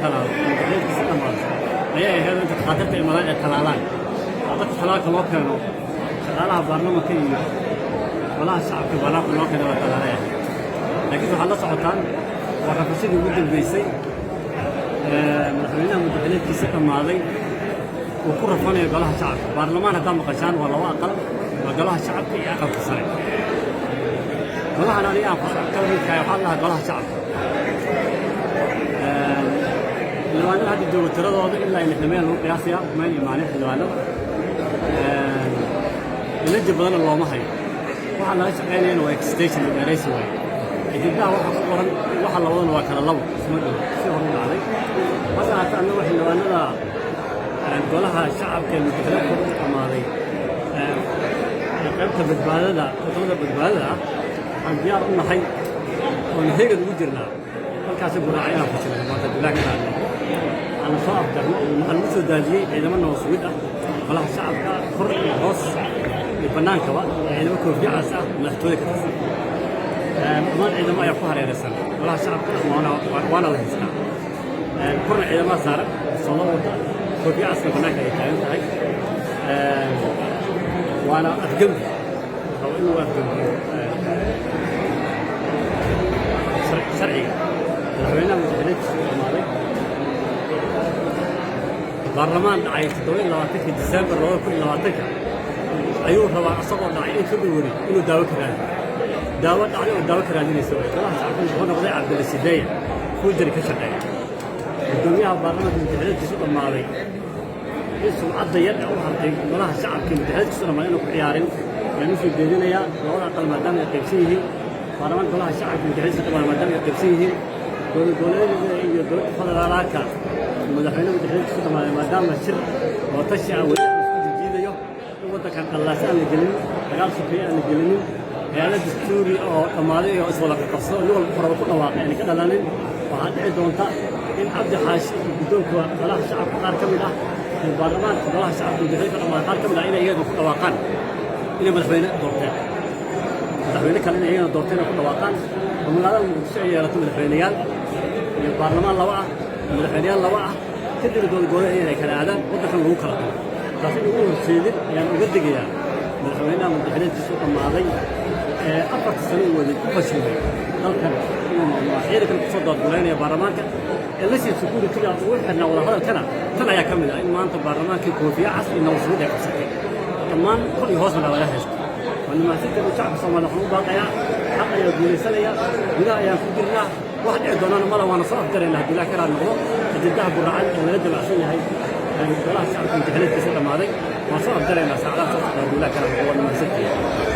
talaalo muddaxileedkiisa dhammaado ayay ahayd inta takhaatiirta imadaan ee talaalaan oo dadka talaalka loo keeno, shaqaalaha baarlamanka iyo golaha shacabka baarlamanka loo keeno la talaalay ahayd. Laakiin waxaad la socotaan waa rafashadii ugu dambeysay madaxweynaha muddaxileedkiisa dhammaaday uu ku rafanayo golaha shacabka. Baarlamaan haddaa maqashaan waa laba aqal, waa golaha shacabka iyo aqalka sare. Golahan aniga aan ka midkahay waxaa lahaa golaha shacabka. Xildhibaanada hadda jooga tiradooda ilaa 60 meel lagu qiyaasayaa, mayna imaanin xildhibaanada. Ilaji badanna looma hayo. Waxaa laga shaqaynayana waa extension iyo dheeraysi waaye. Ajendaha waxa ku qoran waxa labadana waa kala labo, isma dhow si hor u dhacday. Hase haatee, annagu xildhibaanada golaha shacabka ee muddaxileedkooda u dhammaaday ee qaybta badbaadada, wadamada badbaadada ah, waxaan diyaar u nahay oon heegan ugu jirnaa halkaasi guraaca inaan fashilno maanta bilaah ka raadno aan soo afjarno. Waxaa lagu soo daadiyey ciidamo nabad sugid ah golaha shacabka kor iyo hoos iyo bannaankaba, ciidamo koofiya cas ah, madaxtooyada ka tirsan. Dhammaan ciidamo ayaa ku hareeraysan golaha shacabka, waana la haystaa. Korna ciidamada saaran soo wata, koofiya casna bannaanka ay taagan tahay, waana afgembi rabo inuu afgembiyo sharciga. Madaxweynaha muddaxileedkiisu u dhammaaday, baarlamaan dhacay 27-kii Disembar 2020-ka ayuu rabaa asagoo dhacay in February inuu daawo ka raadiyo. Daawo dhacday oo daawo ka raadinaysa waay. Golaha shacabka wuxuu noqday Cabdilla Sideeya fuujari ka shaqeeya. Guddoomiyaha baarlamaanka muddaxileedkiisu dhammaaday in sumcadda yar ee u hartay golaha shacabka muddaxileedkiisu dhammaaday inuu ku ciyaarin ayaan u soo jeedinayaa. Labada aqal maadaama ay qaybsan yihiin, baarlamaanka golaha shacabka muddaxileedkiisu dhammaaday maadaama ay qaybsan yihiin, dowlad goboleedyada iyo dowladda federaalka, madaxweyne muddaxileedkiisu dhammaaday maadaama shir oo tashi ah weli isku jijiidayo, in waddankan qallaase aan la gelinin, dagaal sokeeye aan la gelinin, hay'ado dastuuri oo dhammaaday oo iswada qabsado, nin walba wuxuu rabo ku dhawaaqay aanay ka dhalanin. Waxaa dhici doonta in Cabdi Xaashi iyo guddoonka golaha shacabka qaar ka mid ah iyo baarlamaanka golaha shacabka muddaxileedka dhammaaday qaar ka mid ah inay iyaga ku dhawaaqaan inay madaxweyne doorteen, madaxweyne kale inay iyagana doorteen ay ku dhawaaqaan, oo magaalada Muqdisho ay yeelato madaxweyneyaal iyo baarlamaan laba ah, madaxweyneyaal laba ah, kadibna dowlad goboleed inay kala aadaan, waddankan lagu kala tago. Taas in ugu horseedin ayaan uga digayaa madaxweynaha muddaxileedkiisu dhammaaday ee 4-ta sano uu waday ku fashilmay dalkan inuu maamulo, ciidankan kusoo daadguleynaya baarlamaanka election security-ga ugu xirnaa wadahadalkana. Tan ayaa ka mid ah in maanta baarlamaankii koofiya cas iyo nabad sugid ay qabsatay, dhammaan kor iyo hoosna laga haysto. Waa nimahadsanteed. Shacabka Soomaaliya waxaan u baaqayaa, xaq ayaa guulaysanaya, gudaha ayaan ku jirnaa. Wax dhici doonana mala, waana soo afjaraynaa haddii Ilaah ka raad noqdo. Ajendaha guracan ee lala damacsan yahay golaha shacabka muddaxileedkiisa dhammaaday waan soo afjaraynaa saacadaha soo socda haddii Ilaah ka raad noqdo. Waa nimahadsanteed.